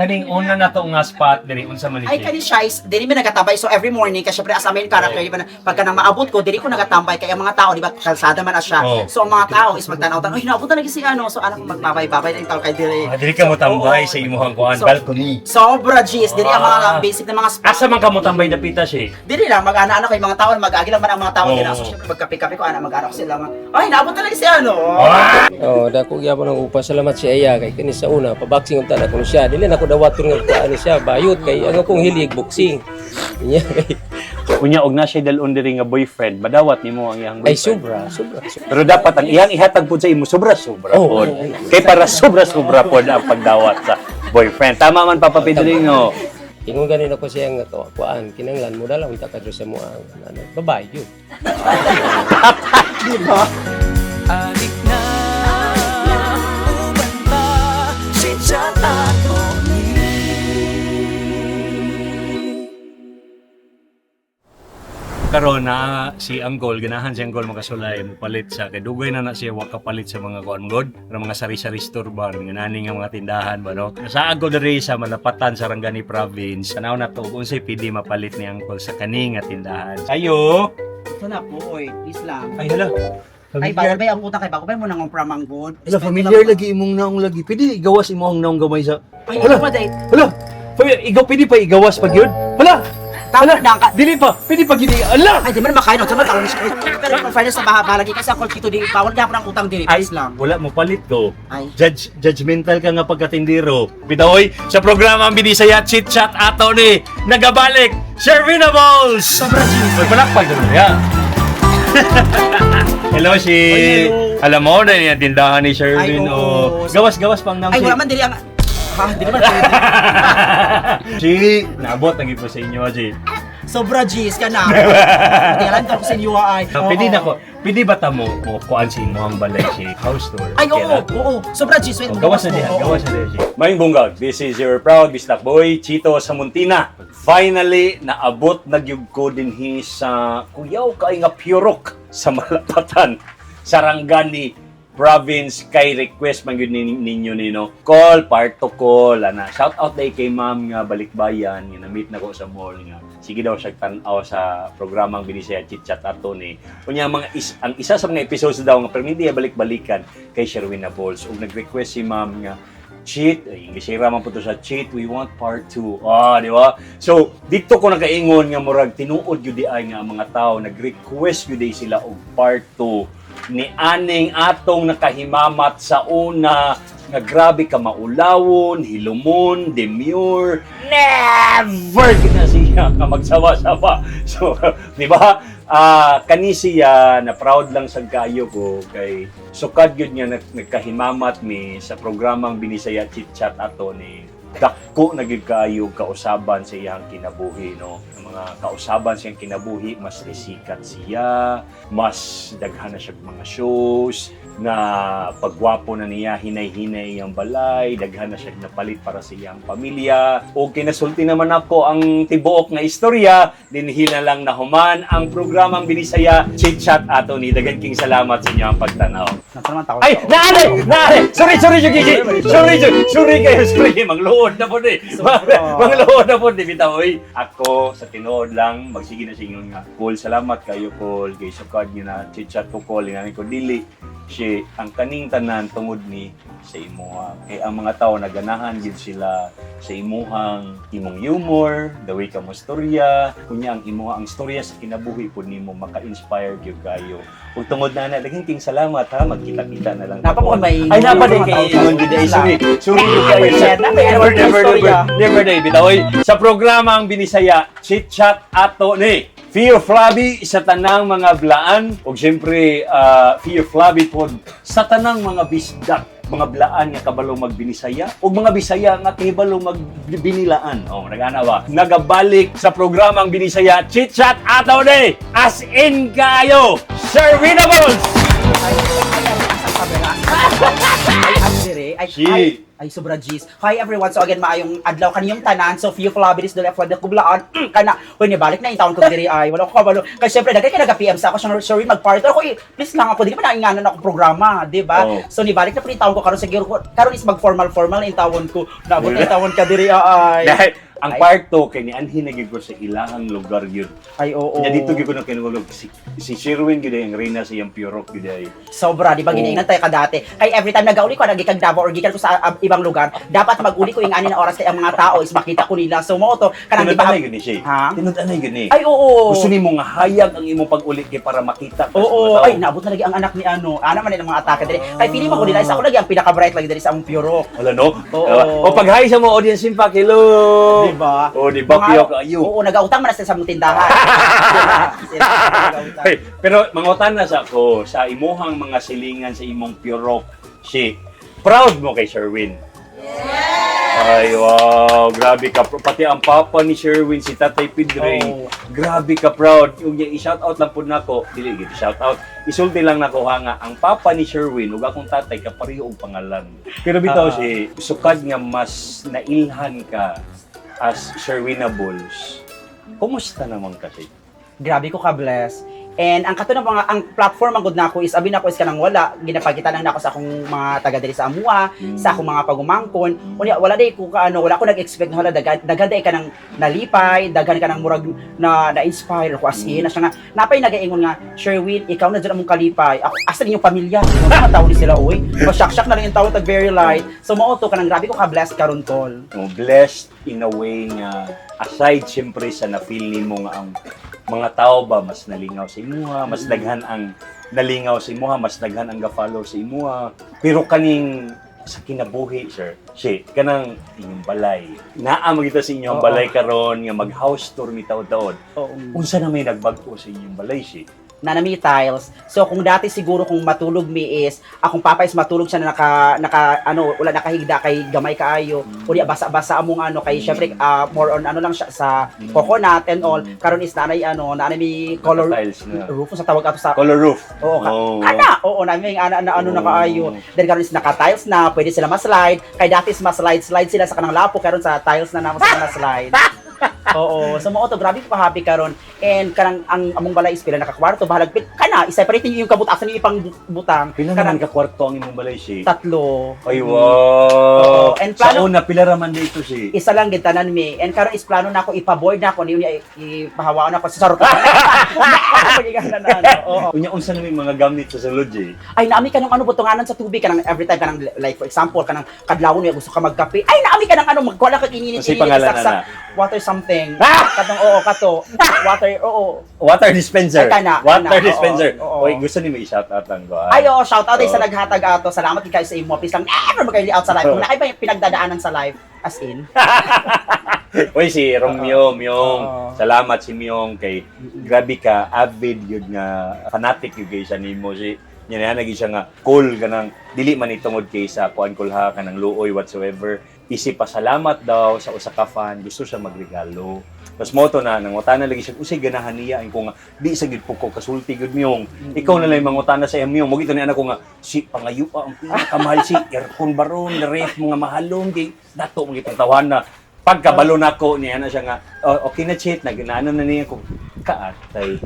Kaning una na to nga spot diri, unsa man ni Ay, siya? Kani siya is, dili mi nagatambay. So every morning, kasi syempre as a main character, di ba, pagka nang maabot ko, dili ko nagatambay. Kaya ang mga tao, di ba, kalsada man na siya. Oh. So ang mga tao is magtanaw-tanaw, "Ay, naabot na lagi si ano." So anak, magbabay-babay na yung tao kay dili. Ah, diri ka mo tambay Oo. sa imuhang kuan So, balcony. Sobra, Gis. Dili ang mga basic na mga spot. Asa man ka mo tambay dapita siya? Dili lang, mag-ana-ana kay mga tao, mag-agi lang man ang mga tao dili. So syempre magkape-kape ko, ana, mag-ana ko sila. "Ay, naabot na lagi si ano." Ah! Oh, dako gyapon ang upa. Salamat si Aya kay kani sa una paboxing unta na kuno siya. Dili na ko dawaton nga kuan ni siya bayot kay ang akong hilig boxing. Nya kay Unya og na siya dalon diri nga boyfriend, madawat nimo ang iyang ay boyfriend. Sobra, sobra, sobra. Pero dapat ang iyang ihatag pud sa imo sobra sobra Oh, pod. Kay para sobra sobra pod ang pagdawat sa boyfriend. Tama man, Papa Pedrino. Ingon ganin ako siya nga to, kuan kinanglan mo dala unta ka diri sa mo ang ano, babae yun. Di ba? Alik na, uban ta, chit-chat ato ni. Karon na si Anggol, ganahan si Anggol makasulay mopalit sa kay dugay na na siya wa kapalit sa mga kuan god, ng mga sari-sari store ba, mga nani nga mga tindahan ba, no. Sa Anggol diri sa Malapatan, Sarangani Province. Tanaw na to kung unsay pwede mapalit ni Anggol sa kani nga tindahan. Ayo. Ito na po, oy. Please lang. Ay, hala. Ay, bawal ba ang utang kay bago ba mo nang pramanggod? Hala, familiar lagi imong naong lagi. Pwede igawas imong naong gamay sa Ay, Hala. ano ba, dahil? Hala. Pwede, ikaw pwede pa igawas pag yun? Hala. Tama na ka. Dili pa. Pwede pa gini. Hala. Ay, di man makain. Sama karon siya. Pero kung finance sa baha, balagi kasi ako kito di bawal na ng utang diri. Ay, Please lang. wala mo palit ko. Ay. Judgmental ka nga pagkatindero. Bitawoy, sa programa ang Binisaya Chit Chat ato ni nagabalik Servinables! Sobra, Gis. Uy, palakpak na ya. Hello si Alam mo na yung tindahan ni Sherwin. Ay, oo. Oh. Gawas-gawas pang nang Ay, wala man diri ang. Ha, dili man pwede. Si naabot na gyud po sa inyo, si. Sobra, Gis ka na. Hindi alam ko sa inyo ay. Ah, pwede na ko. Pwede ba ta mo mo kuan sa imo ang balay si house tour? Ay, Okay oo, lang? oo. Sobra, Gis. Wait, Oh, gawas na diha, gawas na diha siya. Maayong bungag, this is your proud Bisdak boy, Chito Samuntina. Finally, naabot na gyud ko dinhi sa kuyaw kay nga Purok sa Malapatan, Sarangani Province, kay request man gyud ninyo nino. Call, part to call, ana. Shout out day kay ma'am nga balikbayan nga na-meet na ko sa mall nga. Sige daw siya tan-aw sa programang Binisaya Chit Chat ato ni. Unya mga ang isa sa mga episodes daw nga pero hindi balik-balikan kay Sherwin Bols. Ug nag-request si ma'am nga, "Cheat," ay Englishera man po to sa "Cheat, we want part 2." Ah, di ba? So, dito ko nakaingon nga murag tinuod gyud di ay nga ang mga tao nag-request gyud di sila og part 2 ni aning atong nakahimamat sa una nga grabe ka maulawon, hilumon, demure, never gina siya nga magsawa-sawa. So, di ba? Ah, kani siya na proud lang sa kayo ko kay sukad gyud nga nagkahimamat mi sa programang Binisaya Chit Chat ato ni, dako na gyud kaayo kausaban sa iyang kinabuhi, no. Ang mga kausaban sa iyang kinabuhi, mas nisikat siya, mas daghan na siya mga shows na pagwapo na niya, hinay-hinay ang balay, daghan na siya napalit para sa iyang pamilya. O kinasulti naman ako ang tibuok nga istorya dinhi na lang nahuman ang programang Binisaya Chit Chat ato ni. Daghan king salamat sa inyo ang pagtanaw. Nasa naman tao. Ay, naare! Naare! Sorry, sorry, sorry, sorry, sorry, sorry kayo, sorry. Mangluod na po ni. Mangluod na po ni. Bitaw, oy. Ako, sa tinuod lang, magsige na sa inyo nga. Call, salamat kayo, call. Kay sukad niyo na chit-chat ko, call. Ingani ko, dili. Si, ang kaning tanan tungod ni sa imuha. Kay ang mga tao naganahan gid sila sa imuhang imong humor, the way ka mo storya, kunya ang imuha ang storya sa kinabuhi pud nimo maka-inspire gyud kayo. Ug tungod na na daghan king salamat ha, magkita-kita na lang. Napa po may Ay, napa din kay ingon gid ay, sorry. Sorry gyud kayo. Never, Never, never, never, never day bitaw oy. Sa programa ang Binisaya Chit Chat ato ni Fio Flavi sa tanang mga blaan ug siyempre Fio Flavi pod sa tanang mga bisdak, mga blaan nga kabalo magbinisaya ug mga Bisaya nga kahibalo magbinilaan. Oh, nagana ba? Nagabalik sa programang Binisaya Chit Chat ato ni. As in kayo, Servinables! Ay, ay, ay, asang camera. Ay, ay, dire. Ay, Si. ay, Ay, sobra G's. Hi everyone. So again, maayong adlaw kaniyong tanan. So few flabbies dole for the kublaan. Kana, huy nibalik na yung taon ko diri ay. Wala ko kabalo. Kasi syempre daghan kay naga-PM sa ako siyang sorry mag-part. Ako eh, please lang ako dili pa nainganan ako programa, di ba? Oh. So nibalik na po yung taon ko karon siguro ko karon is mag-formal formal na yung taon ko. Naabot na yung taon ka diri ay. Dahil ang Ay. part 2 kay ni anhi na gyud ko sa ilahang lugar gyud. Ay, oo. Nya dito gyud ko na kinulog si Sherwin gyud ay ang reyna sa iyang Purok gyud ay. Sobra, di ba? Oo. Giniingan tayo kadati. Kay every time nagauli ko, nagikag Davao or gikan ko sa ibang lugar, dapat mag-uli ko yung ani na oras kay ang mga tao is makita ko nila. So mo to, kanang di ba? Tinud-anay gyud ni siya. Ha? Tinud-anay gyud ni. Ay, oo. Gusto nimo nga hayag ang imong pag-uli kay para makita ka sa mga Oo, tao. ay naabot na lagi ang anak ni ano. Ana man ang mga atake diri. Kay feeling mo nila is ako lagi ang pinaka-bright lagi diri sa among Purok. Wala no? Oo. O pag-hi sa mga audience in fact, hello. Di ba? O di ba Mga- Piyok ayo. Oo, nagautang man na sila sa among tindahan. Sila nagautang. Hey, pero mangutan na sa ako sa imuhang mga silingan sa imong Purok si proud mo kay Sherwin. Ay, wow, grabe ka. Pati ang papa ni Sherwin, si Tatay Pedring, Oo. grabe ka proud. Yung i-shout out lang po nako, dili gid shout out. Isulti lang nako ha nga ang papa ni Sherwin ug akong tatay kapareho og pangalan. Pero bitaw si sukad nga mas nailhan ka as Sherwinables. Kumusta naman kasi? Grabe ko ka-bless. And ang kato ng mga ang platform ang good nako is abi nako is kanang wala ginapakita lang nako sa akong mga taga diri sa amua, sa akong mga pagumangkon. Unya wala day ko kaano, wala ko nag-expect na wala daghan daghan day ka nang nalipay, daghan ka nang murag na na-inspire ko as in na siya nga napay nagaingon nga Sherwin, ikaw na dyan among kalipay. Ako asa ninyong pamilya? Mga tao ni sila oy. Masyak-syak na lang yung tao tag very light. So mao to kanang grabe ko ka-blessed karon tol. No, blessed in a way nga aside siyempre sa na-feel nimo nga ang mga tao ba mas nalingaw sa imuha, mas daghan ang nalingaw sa imuha, mas daghan ang ga-follow sa imuha. Pero kaning sa kinabuhi, sir, si kanang inyong balay. Naa magita sa inyong balay karon nga mag-house tour mi taod-taod. Oo. Unsa na may nagbag-o sa inyong balay si? Na nami tiles. So kung dati siguro kung matulog mi is akong papa is matulog siya na naka naka ano wala nakahigda kay gamay kaayo. Unya basa-basa among ano kay syempre more on ano lang siya sa coconut and all. Karon is nanay ano nanay mi color Naka-tiles na. roof sa tawag ato sa Color roof. Oo, ka, Oh. ana, oo, namin ana na ano na kaayo. Then karon is naka-tiles na, pwede sila ma-slide. Kay dati is ma-slide slide sila sa kanang lapo, karon sa tiles na namo sila ma-slide. Oo, so mao to grabe ko happy karon. And kanang ang among balay is pila nakakwarto, bahalag pil kana i-separate ninyo yung kabut asa ninyo ipang butang. Pila Kanang naman ka kwarto ang imong balay si? tatlo. Ay, Oo. wow. And Sa plano- una, pila ra man dito si? Isa lang gid tanan mi. And karon is plano na ako ipa-board na ako niyo ipahawaan ako sa sarot. Na ano. Oo. Unya unsa na may mga gamit sa sulod eh? Ay naami ka ng ano butunganan sa tubig kanang every time kanang like for example kanang kadlawon niya gusto ka magkape ay naami ka ng ano magkuha ka ininit Kasi init pangalan saksak na. water something katong oo kato water oo. Water dispenser. Ay, kana, Water kana, oo, dispenser. oo. Oy, gusto ni may shout out lang ko. ah. Ay, oo, shout out ay sa Oo. naghatag ato. Salamat kay kayo sa imo. Please lang never magkaili out sa life. Kung nakay pa yung pinagdadaanan sa life, as in. Oy, si Romeo, Myong. Oo. Salamat si Myong kay grabe ka avid yun nga fanatic yun kay sa nimo si nya na siya nga cool kanang dili man itungod kay sa kuan kulha kanang luoy whatsoever. Isip pasalamat daw sa usa ka fan, gusto siya magregalo. Tapos mo to na nangutana lagi siya usay ganahan niya ang ko nga di sa gid po ko kasulti gud Myong. Ikaw na lang mangutana sa iya Myong. Mo gito ni anak ko nga si pangayo pa ang pinakamahal si aircon baron ref mga mahalong kay dato mo gitong tawana pagkabalo nako niya na siya nga "Oh, okay na cheat na ginano na niya ko kaatay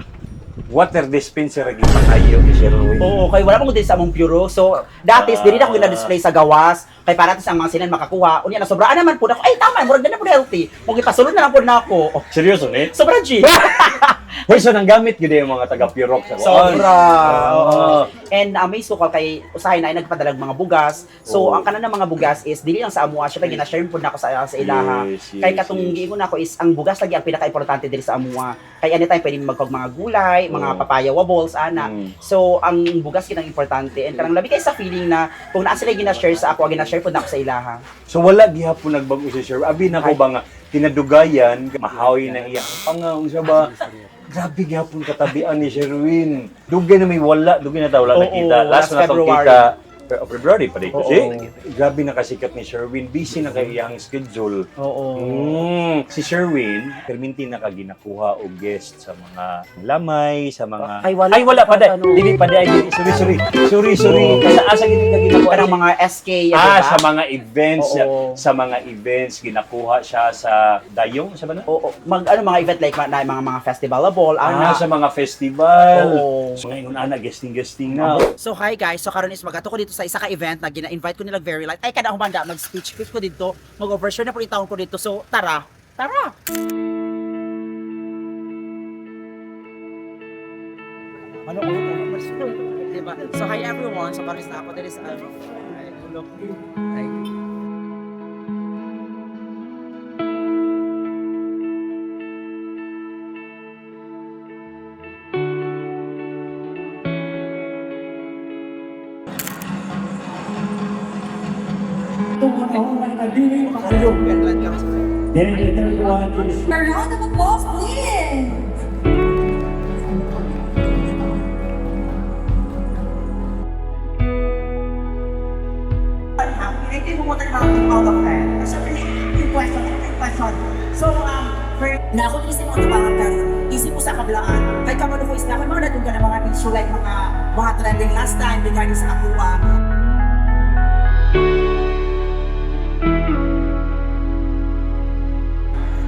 water dispenser lagi pangayo ni Sherwin." Oo, kay wala pa mo din sa among bureau. So, dati is dili na ako gina-display sa gawas. Kay para sa ang mga sinan makakuha. Unya na sobraan naman po ako. Ay tama, murag na po healthy. Mug ipasulod na lang po na ako. Oh, Seryoso ni? sobra G. Hoy, so nang gamit gyud yung mga taga Purok sa kuan. Sobra. Oo. Ah. And amaze ko kay usahay na ay nagpadalag mga bugas. So ang kanan ng mga bugas is dili lang sa amuha, syempre gina-share po na ako sa ilaha. Kay katong giingon nako is ang bugas lagi ang pinaka-importante diri sa amuha. Kay anytime pwede magkog mga gulay, mga papaya wables ana. So ang bugas kitang importante and kanang labi kay sa feeling na kung naa sila gina-share sa ako, gina-share po na ako sa ilaha. So wala gihapon nagbago si Sherwin. Abi na ko ba nga kinadugayan mahawi na iya ang panga unsa ba? Grabe gihapon katabian ni Sherwin. Dugay na may wala, dugay na ta wala Oo, nakita. Last last na tong February. kita February pa dito Oo. si. Grabe na kasikat ni Sherwin. Busy na kay iyang schedule. Oo. Si Sherwin, perminti na ka ginakuha og guest sa mga lamay, sa mga Ay, wala. Ay, wala pa dai. Ano? Dili pa dai. Dili. Sorry, sorry. Sorry, sorry. Sa asa gid ka ginakuha? Kanang mga SK, Ah, diba? sa mga events, Oo. sa mga events ginakuha siya sa Dayong, sa ba na? Oo, mag ano mga event like na, mga festivalable, ana. Ah, sa mga festival. Oo. So ngayon ana guesting-guesting na. So hi guys, so karon is magato ko dito sa isa ka event na gina-invite ko nila very light. Ay kada humanda mag-speech speech ko dito, mag-overshare na po yung taon ko dito. So tara, tara. Ano ko diba? So hi everyone, so karon is na ako dito sa ano. Ay, look. Ay. A round of applause, please! Hindi mo tayo mga 2 out of 10. Kasi yung question, yung question. So, for, na ako isip mo tabangan karon, isip mo sa kablaan. Kay kabalo ko is na mga natong ka na mga issue like mga trending last time regarding sa akuha.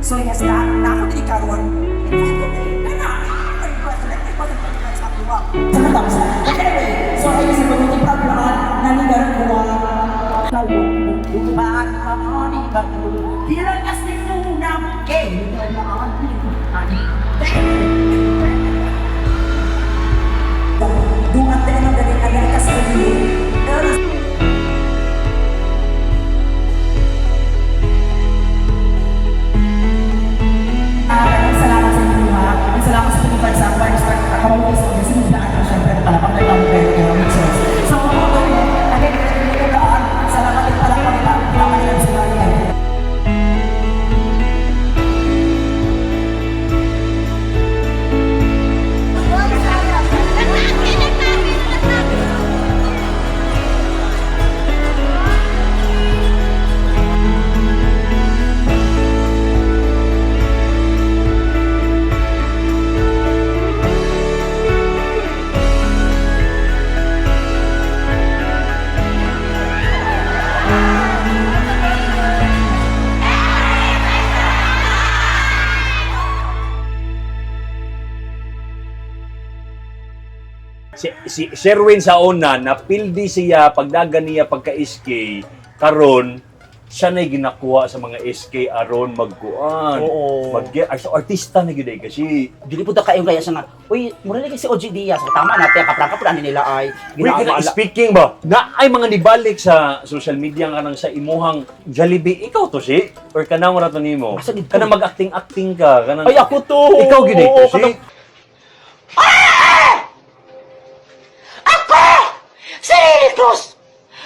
So yes, na ako dili karon. Invite ko tayo. Na, question, like, question, question sa akuha. Sa tapos na. Anyway, so ayun sa pagiging kablaan, nanigaran ko Salamat sa inyo ha. Ang salamat sa pag-invite sa ako. Kabalong sa siniglaan ko syempre palapang na tawag kayo kay Richard. So, again, salamat din pala kanila. Salamat sa inyo. Si Sherwin sa una, napildi siya pagdagan niya pagka SK, karon siya na'y ginakuha sa mga SK aron magkuan. Oo. Mag ay, so artista na gyud ay kasi. Dili po ta kayo kaya siya nga, uy, mura lagi si OG Diaz. So, tama na, kaya kaprangka po nila ay. Wait, kana, speaking ba? Na ay mga nibalik sa social media nga nang sa imuhang Jollibee, ikaw to si or kanang ra to nimo? Asa dito? Kanang mag-acting-acting ka, kanang Ay, ako to! Ikaw gyud ay to Oo, si. Si Lily Cruz!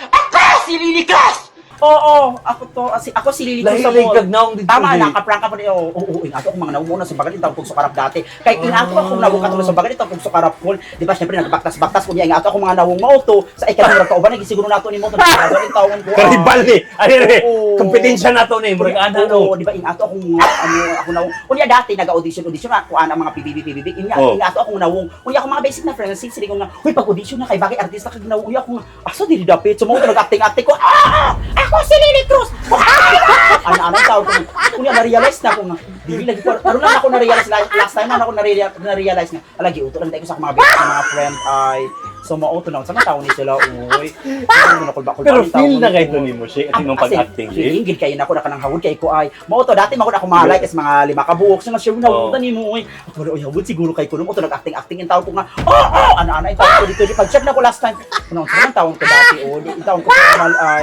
Ako si Lily Cruz! Oo, ako to. Asi, ako si Lily Cruz sa Lahi-lahi mall. kag naong dito, Tama di. na, kaprangka po niya. Oo, oo, inato akong mga naunguna sa bagal itang kong sukarap dati. Kay inato akong nawong katulad sa bagal itang kong sukarap ko. Di ba, syempre, nagbaktas-baktas ko niya. Inato akong mga nawong mauto. Sa ikanang kauban, nagisiguro nato ni mo. Nagsiguro yung taon ko. ah. Karibal ni. Ay, ay, Oo. kompetensya na to ni murag ana no. Oo, di ba inato akong mga ano ako nawong. Unya dati nag-audition audition ako ana mga PBB PBB. Inya Oh. inato akong nawong. Unya ako mga basic na friends sila ko nga, huy pag audition na kay bagay artista kag nawong. Unya ako nga, asa dili dapit. So mo nag-acting acting ko. Ah! Ako si Lily Cruz. Ah! Ana ana tawag ko. Unya na-realize na ako nga dili lagi ko karon lang ako na-realize last time na ako na-realize nga alagi uto lang tayo ko sa akong mga basic na mga friend ay so mauto na sa mga tao ni sila uy. Ano na kulba kulba Pero ang tao feel na ni kay ko. to nimo si at imong pag-acting si. Feeling gid kayo nako na kanang hawod kay ko ay. Mao to dati magud ako mahalay kas mga lima ka buok so nga sure na Oo. oh. nimo oy. Ako oy hawod siguro kay kuno mo to nag-acting acting in taon ko nga. Oh, oh ana ana in taon ko dito pag check na ko last time. Ano sa taon ko dati oh, in taon ko normal ay.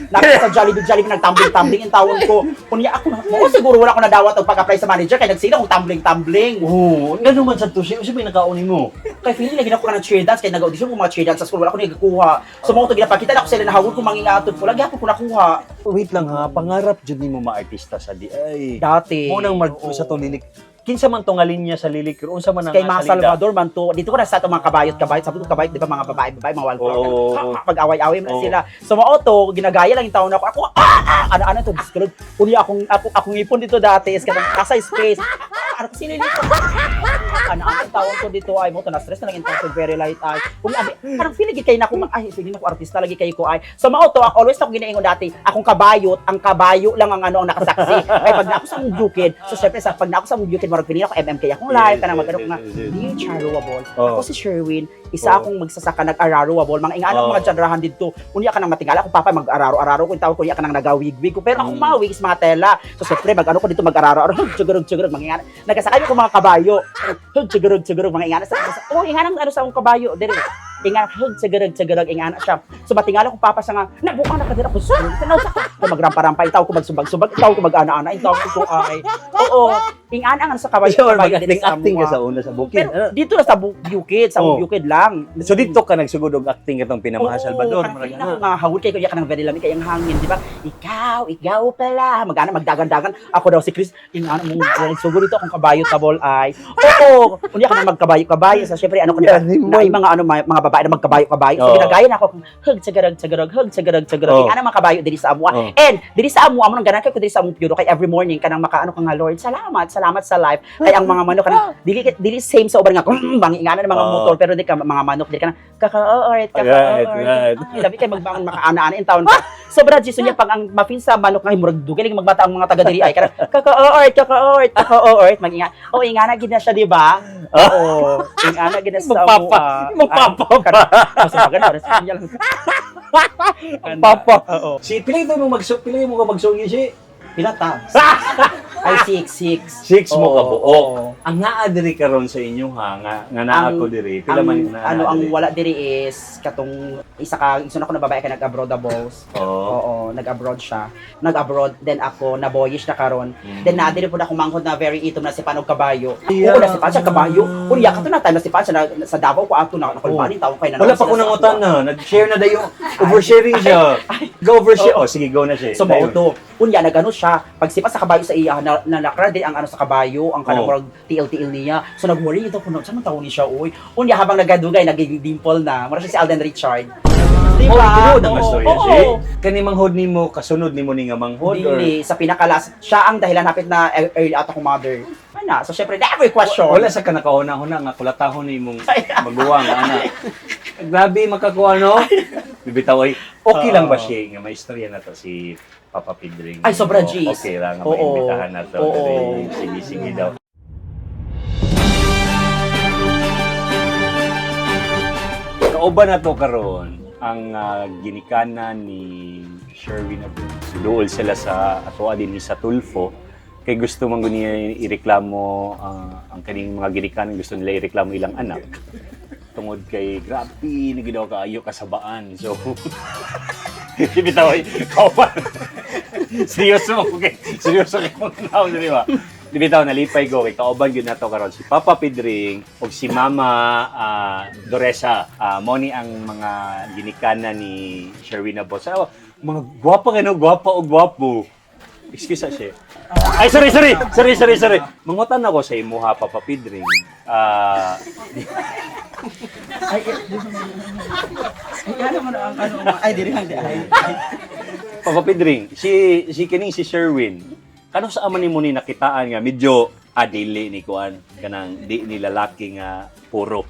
Nakita sa Jollibee Jollibee nagtumbling tumbling in taon ko. Kunya ako na mo siguro wala ko nadawat og pag-apply sa manager kay nagsila kong tumbling tumbling. Oo, ngano man sa to si usa may nakaon nimo. Kay feeling lagi na ko kanang cheer dance kay nag-audition ko mga cheer dance sa school wala ko nagakuha. So mo to ginapakita na ako sila nahawod ko mangingatod ko lagi ako ko nakuha. Wait lang ha, pangarap jud nimo maartista sa di ay. Dati. Mo nang mag Oo. sa to ninik. Kinsa man tong nga linya sa Lily Crew? Unsa man ang Kay mga salida? Salvador man to. Dito ko na sa itong mga kabayot-kabayot. Sabi ko kabayot, di ba mga babae, babae, mga wallflower. Oo. Pag-away-away man Oo. sila. So mao to, ginagaya lang yung taon ako. Ako, ano, ano to, Diyos ko Lord. Unya akong ipon dito dati is kanang nasa space. Ano ko sino dito? Ano ang tawon ko dito ay mo to na stress na lang yung very light ay. Kung abi, parang feeling gid kay na ako ay feeling ako artista lagi kay ko ay. So mao to, ako always ako ginaingon dati, akong kabayot, ang kabayo lang ang ano ang nakasaksi. Kay pag na ako sa mong bukid, so syempre sa pag na ako sa mong bukid, murag feeling ako MMK akong live Yes, kanang yes, magano ko nga. yes. Dear Charuable, Oo. ako si Sherwin, isa Oo. akong magsasaka nag-araruable, mga ingano Oo. mga janrahan dito. Unya ka nang matingala akong papa mag-araro-araro ko tawag ko unya ka nang nagawigwig ko. Pero akong mga wigs mga tela. So syempre mag-ano ko dito mag-araro-araro, chugurog chugurog mga ingano. Nagasakay ko mga kabayo. Hug chugurog chugurog mga ingano sa oh ingano ano sa akong kabayo dire. Ingano hug chugurog chugurog ingano siya. So matingala ko papa siya nga nabuka na kadira ko. Tanaw sa ko magrampa-rampa itaw ko magsubag-subag itaw ko mag-ana-ana itaw ko ay. Oo, ingana ang sa kabayo. Sure, kabayo diri mag-acting acting ka amoa. sa una sa bukid. Pero dito na sa bukid, sa Oh. bukid lang. So dito ka nagsugod og acting itong Pinamahal Salvador. Parang Murag feeling ana. ako nga hawol kay kuya ka ng very lamig kay ang hangin, di ba? Ikaw, ikaw pala. Magana magdagan-dagan. Ako daw si Chris. Ingana mong sugod dito akong kabayo tabol ay. Oo, unya ka na magkabayo-kabayo. So syempre ano ko na, na yung mga ano mga babae na magkabayo-kabayo. So Oo. ginagaya na ako hug sagarag sagarag hug sagarag sagarag. Oo. Ingana mga kabayo diri sa amua. Oo. And diri sa amua mo nang ganahan kay ko diri sa among puro kay every morning kanang makaano ka nga Lord, salamat, salamat sa life. Kay ang mga manok kanang dili dili same sa uban nga bang ingana ng mga Oo. motor pero di ka mga manok dili ka na kaka-alright, Right, kaka-alright. right. Ay, labi kay magbangon makaana-ana in taon ka. Sobra Jason niya pag ang mafin sa manok nga murag dugay lagi magbata ang mga taga diri ay kanang kaka-alright, kaka-alright, kaka-alright manginga. Oh, ingana gid na siya, di ba? Oo, ingana gid na sa Magpapa. Magpapa pa. Sa niya lang. Papa. Oo. Si pila ito mo magsu pila mo ka magsugi si Pila ta? Ay, six, six. Six mo Oo, ka buok. oo. Ang naa diri karon sa inyo ha nga nga naa Ang- ko diri. Pila Ang, man yung naa ano, ang diri? wala diri is katong isa ka isa na ko na babae ka nag-abroad boss. Oo. Oo, nag-abroad siya. Nag-abroad, then ako, na-boyish na karon. Mm. Then na diri po na akong manghod na very itom na si Panog Kabayo. Yeah. Oo, na si siya Kabayo. Unya kato na time na si siya na, sa Davao ko ato na nakulbanin tawo kay na. Wala pa ko nangutan na. Nag-share na dayo. Oversharing siya. Go overshare. Oh, sige, go na siya. So mao to. Unya nagano siya, pagsipa sa kabayo sa iya na nalakra din ang ano sa kabayo, ang kanang Oh. murag TL-TL niya. So nag-worry ito kuno sa man tawo ni siya oy. Unya habang nagadugay nagiging dimple na. Mura siya si Alden Richard. Di Oh, ba? tinuod ang Oo, istorya oo. siya. Kani manghod nimo kasunod nimo ni nga manghod or Dili, sa pinakalas, siya ang dahilan hapit na early out akong mother. Ana, so syempre, every question. Wala sa ka nakahuna-huna nga kulatahon ni imong maguwang ana. Grabe makakuha no. Bibitaw ay okay lang ba siya nga may istorya na to si Papa Pedring. Ay, sobra O, G's. Okay lang nga Oo. maimbitahan na to. Oo. Dali, Sige sige daw. Kauban na to karon ang ginikana ni Sherwin Abreu. Duol sila sa atoa din ni sa Tulfo kay gusto man gud niya ireklamo ang kaning mga ginikanan gusto nila ireklamo ilang anak tungod kay grabe na gid daw kaayo kasabaan. So bitaw ay kauban. Seryoso okay. Seryoso kay mga tao di ba? Di bitaw nalipay ko kay kauban gyud nato karon si Papa Pedring ug si Mama Doresa. Mo ni ang mga ginikana ni Sherwin Abot. So, mga gwapa kay no, gwapa og gwapo. Excuse sa siya. Ay, sorry, sorry. Sorry, sorry, sorry. Mangutan ako sa imuha, Papa Pedring. Ay, ay, ano mo na ang ano, ay, diri lang, di, ay. Papa Pedring, si si kining si Sherwin. Kano sa ama nimo ni nakitaan nga medyo adili ni kuan kanang di ni lalaki nga puro.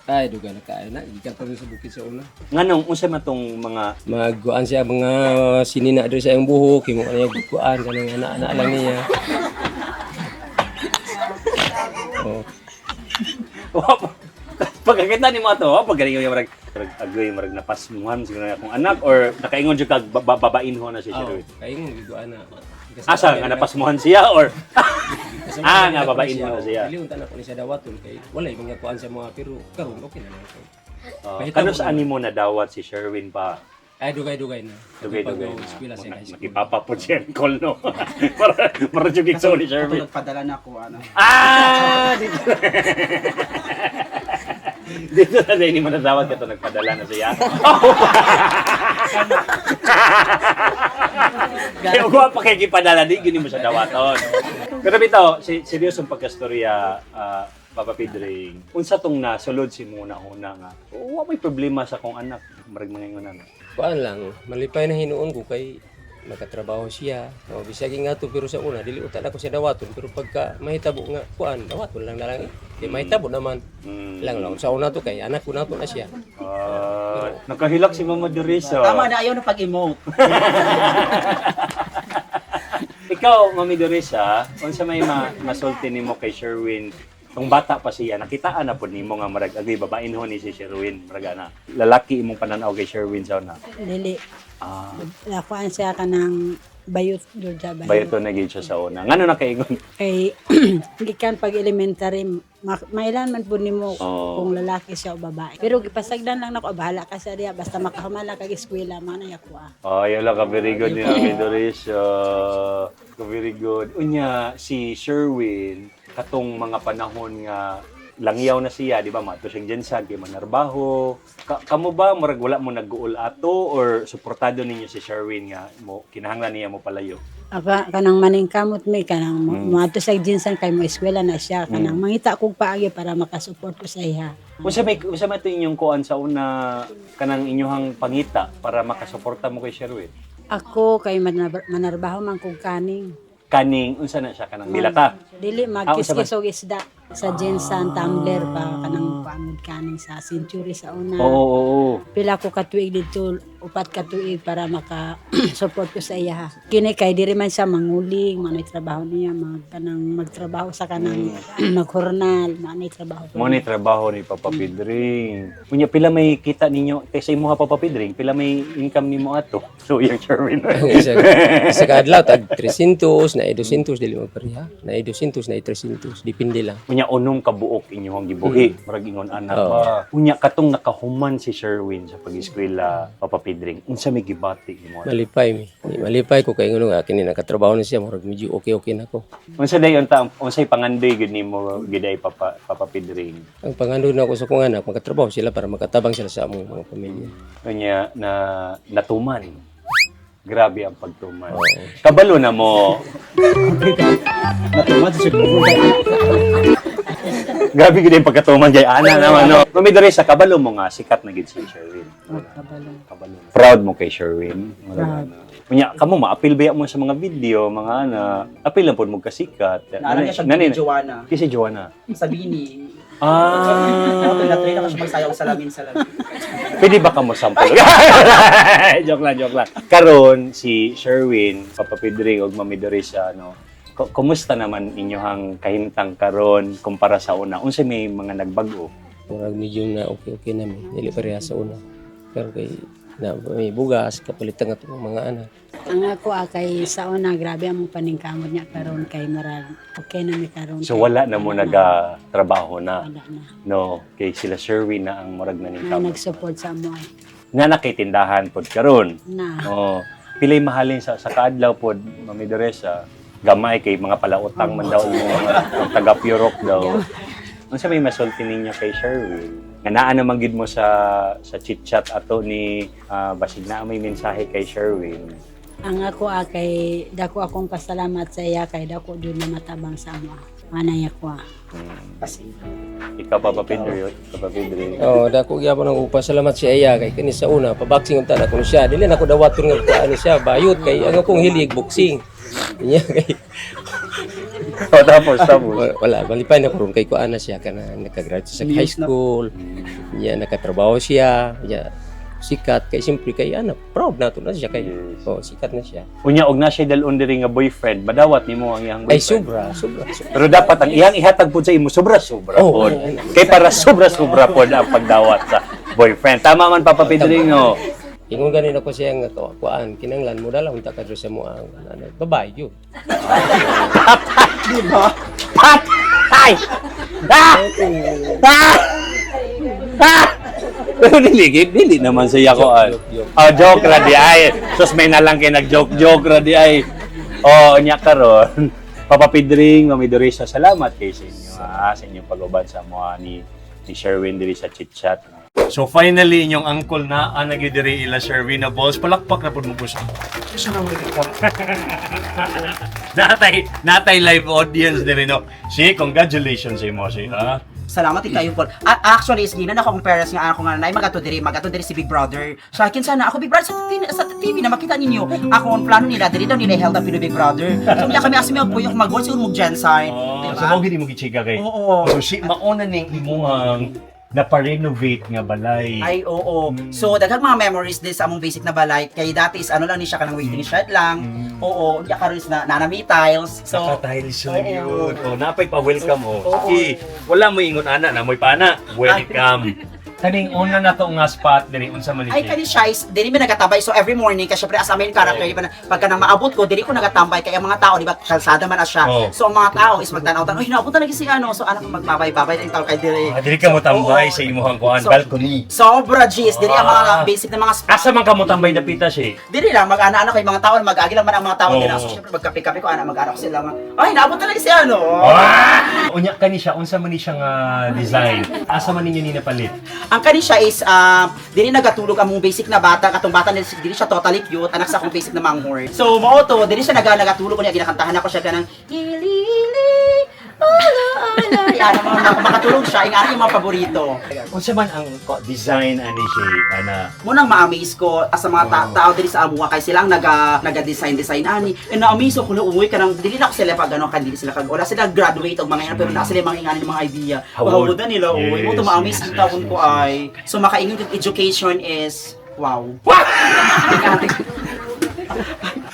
Ay, dugay na kaayo na. Gikan pa rin sa bukid sa una. Nganong unsa man tong mga Magkuan siya mga sinina diri sa iyang buhok, himo niya kuan kanang ana-ana lang niya. Oh. Pagkakita ni mo ato, pag galing yung marag marag agoy marag napasmuhan siguro na akong anak or nakaingon jud kag babainho na si Oh, Sherwin. kaingon gid ana. Asa nga napasmuhan siya or nga babainho na siya. Dili unta na ko ni siya dawaton kay walay mga kuan sa mga pero karon okay na lang. Kano sa animo na dawat si Sherwin pa? Ay dugay-dugay na. Dugay-dugay Pag na. eskwela siya high school. Nakipapa po siya ang call no. Para para jud igsoon ni Sherwin. Katulad padala na ako, ano. Ah! Dito na. Dito na din mo nadawat ka to nagpadala na siya. Oh! Kaya pa kay gipadala di gini mo siya dawaton. Pero bitaw, seryosong pagkastorya, Papa Pedring, unsa tong nasulod si muna una nga, wa may problema sa akong anak, marag mga ingon na. Kuan lang, malipay na hinuon ko kay makatrabaho siya. O bisag nga to, pero sa una dili uta na ko siya dawaton, pero pagka mahitabo nga kuan, dawaton lang na lang eh. Di mahitabo naman lang lang sa una to kay anak ko na to na siya. Ah, nakahilak si Mama Dorisa. Tama na, ayaw na pag-emote. Ikaw, Mami Dorisa, unsa may masulti nimo kay Sherwin? Tong bata pa siya, nakitaan na pod nimo nga marag agay babaen ho ni si Sherwin, marag ana. Lalaki imong pananaw kay Sherwin sa una. Dili. Ah, Nakuan siya kanang bayot jud siya, bayot. Bayo to na gid siya sa una. Ngano nakaingon? Kay gikan pag elementary, mailan man pud nimo Oo. kung lalaki siya o babae. Pero gipasagdan lang nako, bahala ka sa diya basta makahuman lang kag eskwela man ay ako ah. Ay, wala ka, very good ni Mami Doris. Ka very good. Unya, si Sherwin, katong mga panahon nga langyaw na siya, di ba? Mato siyang GenSan, kay manarbaho. Kamo ba, murag wala mo nag-uol ato or suportado ninyo si Sherwin nga mo kinahanglan niya mo palayo? Apa kanang maningkamot mi kanang moadto sa GenSan kay mo eskwela na siya, kanang mangita kog paagi para makasupport ko sa iya. Unsa may ito inyong kuan sa una kanang inyuhang pangita para makasuporta mo kay Sherwin? Ako kay manarbaho man kog kaning. Kaning unsa na siya, kanang dilata? Dili, Ah, unsa ba? magkiskis og isda sa GenSan, tumbler pa kanang paamod kaning sa Century sa una. Oo, oo, oo. Pila ko katuig dito, 4 ka tuig para maka support ko sa iya. Kini kay diri man siya manguling, manay trabaho niya, mag kanang magtrabaho sa kanang maghornal, manay trabaho ko. Mo ni trabaho ni Papa Pedring. Unya, pila may kita ninyo kay sa imuha, Papa Pedring, pila may income nimo ato? So yung Sherwin. Isa ka adlaw tag 300 na 200, dili magpareha. Na 200 na 300, depende lang. Unya, 6 ka buok inyong gibuhi. Murag ingon anak Oo. ba. Unya, katong nakahuman si Sherwin sa pag-eskwela, Papa Pedring, unsa may gibati nimo? Malipay mi. Malipay ko kay ngono nga kini nakatrabaho na siya, murag medyo okay-okay na ko. Unsa day unta unsay pangandoy gid nimo giday, Papa Pedring? Ang pangando na ako sa kong anak, makatrabaho sila para makatabang sila sa among mga pamilya. Unya na natuman. Grabe ang pagtuman. Kabalo na mo. Natuman sa siguro. Grabe gid yung pagkatuman kay Ana naman, no. Mami Dorisa, kabalo mo nga sikat na gid si Sherwin. Kabalo. Kabalo. Proud mo kay Sherwin. Proud. Unya, kamo maapil ba mo sa mga video, mga ana, apil lang pod mo kasikat. Naalam niya siya Nani- ni Joanna. Kasi Joanna. Sa Bini. Ah. Ako, na-train ako siya magsayaw salamin salamin. Pwede ba ka mo sample? Joke lang, joke lang. Karon si Sherwin, Papa Pedring ug Mami Dorisa, no. Kumusta naman inyohang kahimtang karon kumpara sa una? Unsa may mga nagbag-o? Murag medyo na okay-okay na mi. Dili pareha sa una. Pero kay na may bugas, kapalitan nga itong mga anak. Ang ako ah, kay sa una grabe ang paningkamot niya, karon kay marag okay na mi karon. So wala na mo nagatrabaho na, Wala na. no? Kay sila Sherwin na ang murag Na naningkamot. nag-support sa amo ay. Na nakitindahan pod karon. Na. Oh, pilay mahalin sa kaadlaw pod, Mami Doresa. Gamay kay mga palautang man daw yung mga taga Purok daw. Unsa may masulti ninyo kay Sherwin? Nga naa naman gid mo sa chit-chat ato ni basig naa may mensahe kay Sherwin. Ang ako ah, kay dako akong pasalamat sa iya kay dako jud na matabang sa amo. Anay ako ah. Kasi, Ikaw, Papa Pedro, Papa Pedro. Oh, dako gyapon ang upa salamat si Aya kay kini sa una paboxing unta na kuno siya. Dili na ko dawaton nga kuan ni siya bayot kay ang akong hilig boxing. Niya kay Oh, tapos tapos. Wala, malipay na ko ron kay kuan na siya kana nakagraduate sa high News na- school. Niya nakatrabaho siya. Niya sikat kay siyempre kay ana proud na to na siya kay Yes. oh, sikat na siya. Unya og na siya dalon diri nga boyfriend, madawat nimo ang iyang Ay boyfriend. sobra, sobra, sobra. Pero dapat ang iyang ihatag pud sa imo sobra-sobra Oh, pod. oo. Kay para sobra-sobra pod ang pagdawat sa boyfriend. Tama man, Papa Pedringo. Ingon ganin ako siya nga kuan kinanglan mo dala unta ka diri sa mo ang ano, babae yun. Di ba? Patay! Ah! Ah! Ah! Pero dili, dili naman siya ko. Joke, joke, joke. Oh, joke ra di ay. Sus, may nalang kay nag-joke joke ra di ay. Oh, nya karon. Papa Pedring, Mami Dorisa, salamat kay sa inyo, ah, sa inyong pag-uban sa mga ni Sherwin diri sa chit chat. So finally, inyong uncle na ang diri ila Sherwin na balls. Palakpak na pud mo po siya. Natay live audience diri, no. Si, congratulations sa imo si, ha. Salamat din kayo, Paul. Actually, is gina na akong parents nga ako nga nay magato diri si Big Brother. Sa akin sana ako Big Brother sa TV na makita ninyo. Ako ang plano nila diri daw nila held up Big Brother. So niya kami asmi ang puyok mag siguro mo Jensen. Oh, Diba? so mao gid mo gichika kay. Oo. So si mauna ning imuhang napa-renovate nga balay. Ay, oo. So, daghang mga memories din sa among basic na balay. Kay dati is ano lang ni siya, kanang waiting shed lang. Oo, unya karon is na nanami tiles. So, Naka-tiles na oo. yun. Oh, napay pa-welcome oh. Oo. Sige, wala mo ingon ana na mo'y pana. Welcome. Kaning una na to nga spot diri unsa man ni Ay, siya? kani siya is, dili mi nagatabay. So, every morning, kasi syempre, as a main character, di ba, pagka nang maabot ko, dili ko nagatambay. Kaya ang mga tao, di ba, kalsada man na siya. Oo. So, ang mga tao is magtanaw-tanaw, "Uy, naabot talaga si ano." So, anak, magbabay-babay na yung tao kay dili. Ah, diri ka mo tambay Oo. sa imuhang kuan So, balcony. Sobra, Gis. Dili ang mga Ah. basic na mga spot. Asa man ka mo tambay dapita siya? Dili lang, mag-ana-ana kay mga tao, mag-agi lang man ang mga tao Oo. dili. So, syempre, magkape-kape ko, ana, mag-ana ko sila. Ay, naabot talaga si ano. Ah! Unya kani siya unsa man ni siya nga design? Asa man ninyo ni napalit? Ang kani siya is, dili nagatulog ang mong basic na bata. Katong bata, dili siya totally cute. Anak sa akong basic na manghor. So, mao to, dili siya nagatulog. Kunya, ginakantahan ako siya kanang, Hilili, ala, ala. Yan, makatulog siya. Yung aking mga paborito. Unsa man ang design ani siya ana? Munang ma-amaze ko as sa mga tao diri sa amuha kay sila ang naga design design ani. And na-amaze ko na uwi ka nang dili na ako sila pag ano kan dili sila kag wala sila graduate og mga yan pero na sila mga ingani ng mga idea. Hawod. Hawod na nila uwi. Mo to ma-amaze Yes, yes, taon yes, ko yes, ay. So makaingon kag education is wow.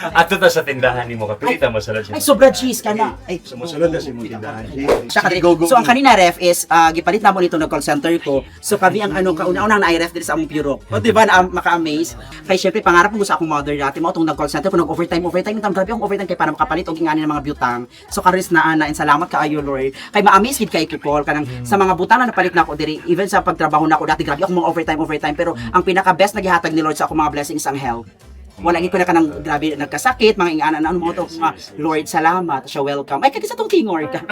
Ato ta sa tindahan nimo kapilita mo sa Ay, sobra cheese ka na. Ay, Sumusunod na sa imong tindahan. Siya kadiri. So ang kanina ref is gipalit namo nito ng call center ko. So kami ang ano kauna-unang na ref diri sa among bureau. O di ba na maka-amaze? Kay syempre pangarap ko sa akong mother dati mo tong nag call center ko nag overtime overtime tam grabe akong overtime kay para makapalit og ingani ng mga butang. So karon is naa na and salamat kaayo Lord. Kay ma-amaze gid kay ko call kanang sa mga butang na napalit nako diri even sa pagtrabaho nako dati grabe akong mga overtime overtime pero ang pinaka best na gihatag ni Lord sa akong mga blessings ang health. Wala gid ko na kanang grabe nagkasakit, mga ingana na ano mo to, mga Lord salamat, siya welcome. Ay kagi sa tong tingor ka.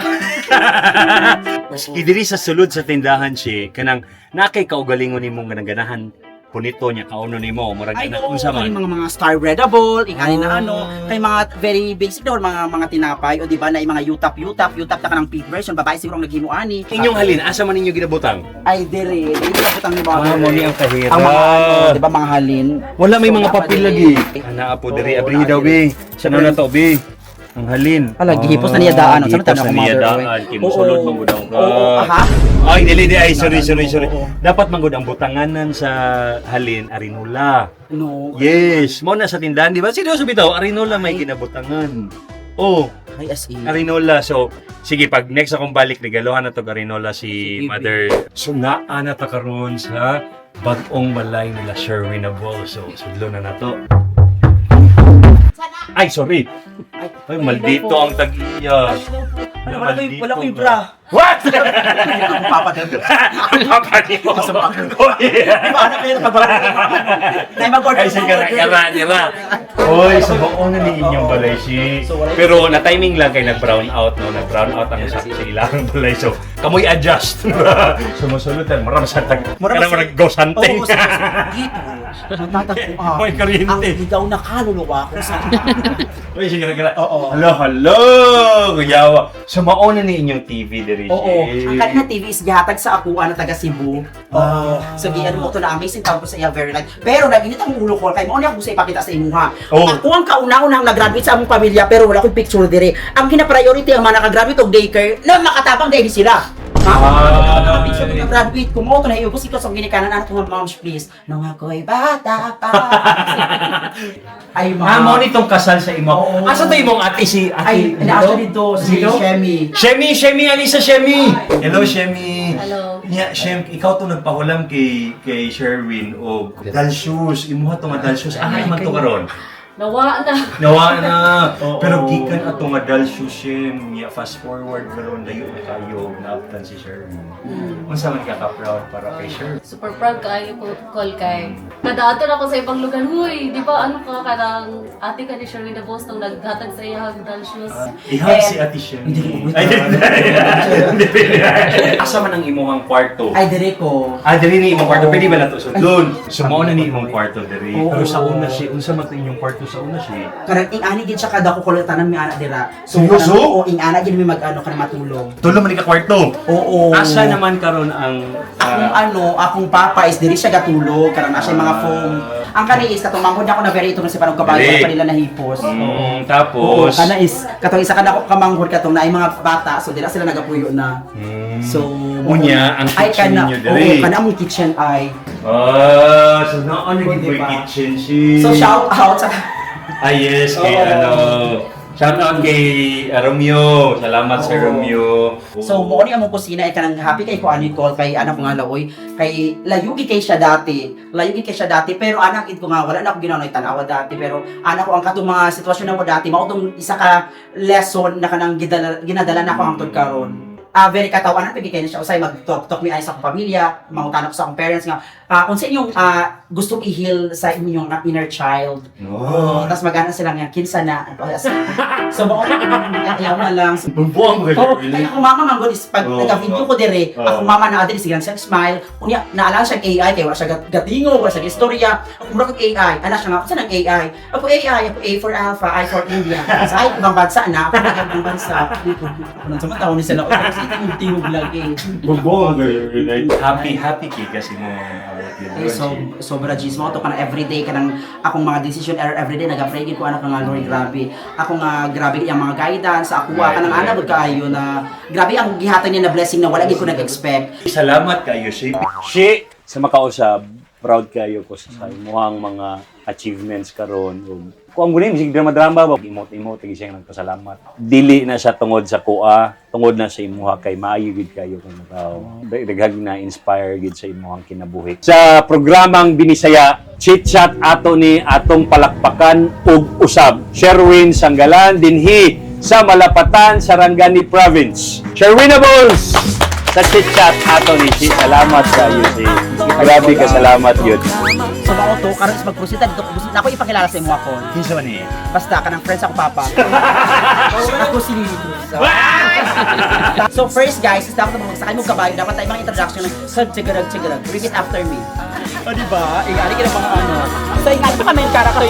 Maski diri sa sulod sa tindahan siya, kanang nakay kaugalingon nimong kanang ganahan punito niya kauno nimo murag Ay, ana oo, unsa man. kani mga star breadable, ingani na ano, kay mga very basic daw mga tinapay o di ba na yung mga yutap yutap yutap na kanang pig version, babae siguro ang naghimo ani. Inyong halin asa man ninyo ginabutang? Ay dire, dili na butang ni mother. Ah, mo ni ang kahirap. Ang mga ano, di ba mga halin? Wala may So, mga dapat papel diri. lagi. Ana po diri Oo, abri naa daw diri. be. Sa na to be. Ang halin. Ala, gihipos na niya daan. Ano, Gihipos saan na ako, niya mother, daan. oy? Kay mosulod Oo. man gud ang ka. Oo, aha. Ay, dili di ay sorry sorry sorry. Oo. Dapat man gud ang butanganan sa halin arinula. No. Yes, mo na sa tindahan, di ba? Seryoso bitaw, arinola may kinabutangan. Oh, Ay, as in. Arinola. So, sige, pag next akong balik, regaluhan na to Arinola si Sige, Mother. So, naa na ta karon sa bag-ong balay nila Sherwin Abol. So, sudlo na nato. Ay, sorry. Ay, maldito ang tag-iya. Wala, wala ko yung bra. What? Ang papa daw. Ang papa niyo. Di ba anak kayo pag Nay mag-order. Ay, sige, kara, nila. Oy, sa buo na ni inyong balay si. Pero na timing lang kay nag-brown out no, nag-brown out ang sa ilang balay. So, kamoy adjust. Sumusulod tan, mura sa tag. Mura Kana mura ghost hunting. Oo, dito. Natatagpo ah. May kuryente. Ang ligaw na kaluluwa ko sa Oy, sige, kara. Oo. Hello, hello, kuyawa. So mao na ni inyong TV diri. Oo. Ang kanina TV is gihatag sa akuan na taga Cebu. Oo. So giano mo to na amazing tawag ko sa iya very light. Pero naginit ang ulo ko kay mo ni ako sa ipakita sa imuha. Oo. Ako ang kauna-unang nag-graduate sa among pamilya pero wala ko'y picture dire. Ang gina-priority ang mga nakagraduate og daycare na makatabang dahil sila. Ha? Ay. Picture ko na-graduate ko mo to na iubos ikaw sa ginikanan anak ko, "Ma'am, please. Nung ako'y bata pa." Ay, ma'am. Ah, mao nitong kasal sa imo. Oo. Asa to imong ate si ate? Ay, naasa dito si Dito? Shemi. Shemi, Shemi, Anissa, Shemi. Hello, Shemi. Hello. Nya, Shem, ikaw to nagpahulam kay Sherwin og dal shoes. Imuha to nga dal shoes. Ano man to karon? Nawa na. Nawa na. Pero gikan ato nga doll shoes Shem, niya fast forward karon layo na kayo naabtan si Sherwin. Unsa man ka ka-proud para kay Sherwin? Super proud kaayo ko call kay. Kada ato na ako sa ibang lugar, huy, di ba ano ka kanang ate ka ni Sherwin the Boss nung naghatag sa iya ang doll shoes. Ihag si Ate Shem. Ay, hindi. Asa man ang imuhang kwarto? Ay, dire ko. Ah, diri ni imong kwarto. Pwede ba na to sudlon? So mao na ni imong kwarto diri. Oo. Pero sa una si unsa man to inyong kwarto sa una si? Kanang ing-ani gid siya kada ko kulot tanan mi ana dira. So Seryoso? kanang oo, ing-ana gid mi mag-ano kanang matulog. Tulo man ni ka kwarto. Oo. Asa naman karon ang Akong ano, akong papa is diri siya gatulog kanang nasa mga foam. Ang kani is katong manghod ako na very ito sa panong kabayo Diri. pa nila nahipos. Mm, Oo, tapos kana is katong isa ka nako kamanghod katong naay mga bata so dira sila nagapuyo na. So Unya, ang ay, kitchen kana, ninyo diri. Oo, kana among kitchen ay. Ah, so naa na gid Diba? mo kitchen si. So shout out sa Ah, yes, kay Oo. ano. Shout out kay Romeo. Salamat sa Oo. Romeo. So mo ni among kusina ay kanang happy kay ko ani call kay anak ko nga laoy kay layo gid kay siya dati. Layo gid kay siya dati pero anak gid ko nga wala na ako ginawa tanawa dati pero anak ko ang katong mga sitwasyon nako dati mao tong isa ka lesson na kanang gidala, ginadala na ako hangtod karon. Ah, very katawanan pigi kay na siya usay mag-talk talk mi ay sa akong pamilya, mangutana ko sa akong parents nga unsa inyong gustong i-heal sa inyong inner child. Oh. Tapos magana sila nga kinsa na. So mao na na lang. Bubuang mo Oo, kaya ako mama man gud is pag Oo. nagka-video ko dire, Oo. ako mama na adiri sige siya smile. Unya naalala siya AI kay wala siya gatingo, wala siya istorya. Ako mura kog AI, ana siya nga unsa nang AI? Ako AI, ako A for Alpha, I for India. Sa ay ibang bansa na, ako taga ibang bansa. Ako nang sumataw ni sila. Ako sa tingog tingog lagi. Bubuang Happy happy kay kasi mo. Eh, so sobra G's mo to kana everyday kanang akong mga decision error everyday naga-pray gid ko anak nga Lord grabe. Ako nga grabe iyang mga guidance sa ako kanang ana gud kaayo na grabe ang gihatag niya na blessing na wala gid ko nag-expect. Salamat kayo, Shi. Shi, sa makausab, proud kayo ko sa imuhang mga achievements karon ug kung ang gunin sig drama-drama ba imot-imot lagi siyang nagpasalamat. Dili na siya tungod sa kuha, tungod na sa imuha kay maayo gid kayo kung tao. Daghang na inspire gid sa imuhang kinabuhi. Sa programang Binisaya, Chit Chat ato ni atong palakpakan ug usab. Sherwin Sanggalan dinhi sa Malapatan, Sarangani Province. Sherwinables! Sa Chit Chat ato ni Shi. Salamat sa iyo, Shi. Grabe ka salamat yun. So mao to karon is mag-proceed ta dito gusto na ako ipakilala sa imo ako. Kinsa man ni? Basta kanang friends ako papa. Ako si Lily Cruz. So first guys, is dapat magsakay mo kabayo, dapat tayo mga introduction ng sag tigarag tigarag. Repeat after me. O di ba? Ingari ka ng mga ano. So ingari pa kami yung character.